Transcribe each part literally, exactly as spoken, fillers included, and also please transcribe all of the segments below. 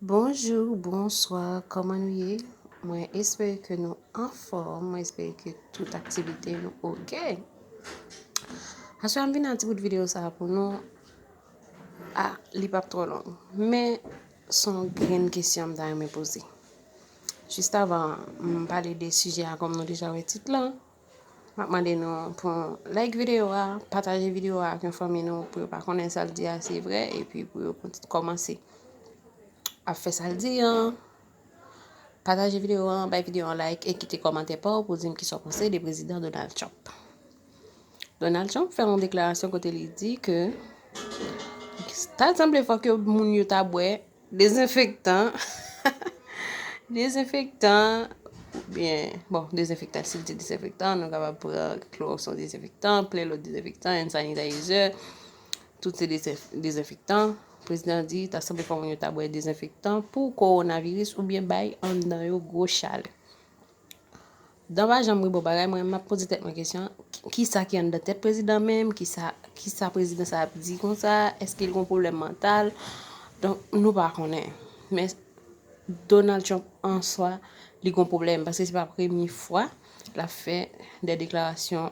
Bonjou, bonswa, kòman nou ye? Mwen espere ke nou anfòm, mwen espere ke tout aktivite nou oke. Aswè a m vin ak ti bout videyo sa a pou nou. A, li p ap twò long. Men, se yon grenn kesyon m ta renmen poze. Jis avan m pale de sijè a, kòm nou deja wè tit lan, m ap mande nou pou like videyo a, pataje videyo a ak yon fanmi nou pou yo pa konnen sa l di a se vre, epi pou yo kòmanse ap fè sa l di an. Pataje videyo an, bay videyo an like e kite kòmantè pa w pou di m kisa w panse de prezidan Donald Trump. Donald Trump fè yon deklarasyon kote li di ke ta sanble fò ke moun yo ta bwè dezenfektan. Dezenfektan, oubyen, bon, dezenfektan, si l di dezenfektan, nou kapab pran klowòks, yon dezenfektan, plen lòt dezenfektan, hand sanitizer, tout se dezenf- dezenfektan. Prezidan di ta sanble fò moun yo ta bwè dezenfektan pou kowonaviris oubyen bay anndan yo gwo chalè. Dan pa janm ri bò bagay, mwen m ap poze tèt mwen kesyon, kisa ki anndan tèt prezidan menm, kisa, kisa prezidan sa ap di konsa, èske l gon pwoblèm mantal? Donk, nou pa konnen. Men Donald Trump an swa, li gon pwoblèm, paske se pa premye fwa l ap fè de deklarasyon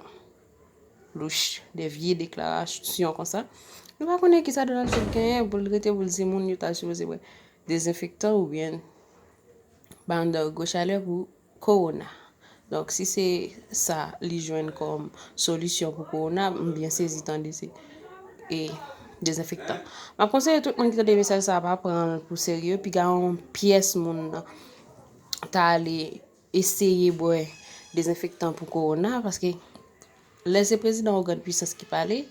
louch, de vye deklarasyon konsa. Nou pa konnen kisa Donald Trump genyen pou l rete pou l di moun yo ta sipoze bwè dezenfektan oubyen bay anndan gwo chalè pou kowona. Donk, si se sa li jwenn kòm solisyon pou kowona, m byen sezi tande se e dezenfektan. M ap konseye tout moun ki tande mesaj sa a pa pran l pou serye, piga yon pyès moun ta ale eseye bwè dezenfektan pou kowona, paske lè se prezidan yon grann pwisans ki pale,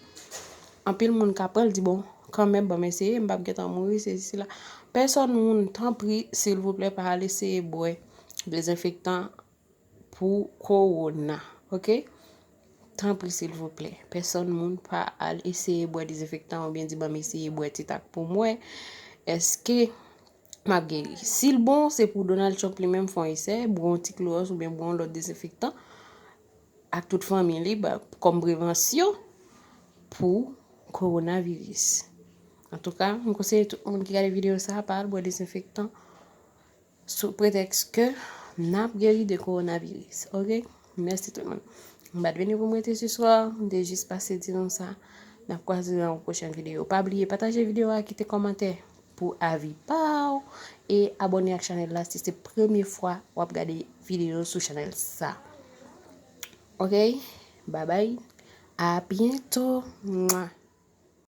anpil moun ka pran l di, bon, kanmenm, ban m eseye, m p ap gentan mouri, sesi, sela. Pèsòn moun, tanpri, silvouplè, pa al eseye bwè dezenfektan pou kowona, oke? Tanpri, silvouplè, pèsòn moun pa al eseye bwè dezenfektan oubyen di, ban m eseye bwè ti tak pou m wè èske m ap geri. Si l bon, se pou Donald Trump li menm fè yon esè, bwè yon ti klowòks oubyen bwè yon lòt dezenfektan ak tout fanmi li, ba, kòm prevansyon pou kowonaviris. Antouka, m konseye tout moun ki gade videyo sa a pa al bwè dezenfektan sou pretèks ke n ap geri de kowonaviris. Oke? Mèsi tout moun. M pa t vini pou m rete se swa, m te jis pase di nou sa. N ap kwaze nan yon pwochèn videyo. Pa bliye pataje videyo a, kite kòmantè pou avi pa w e abòne ak chanèl la si se premye fwa w ap gade videyo sou chanèl sa. Oke? Babay. A byento. Mwa.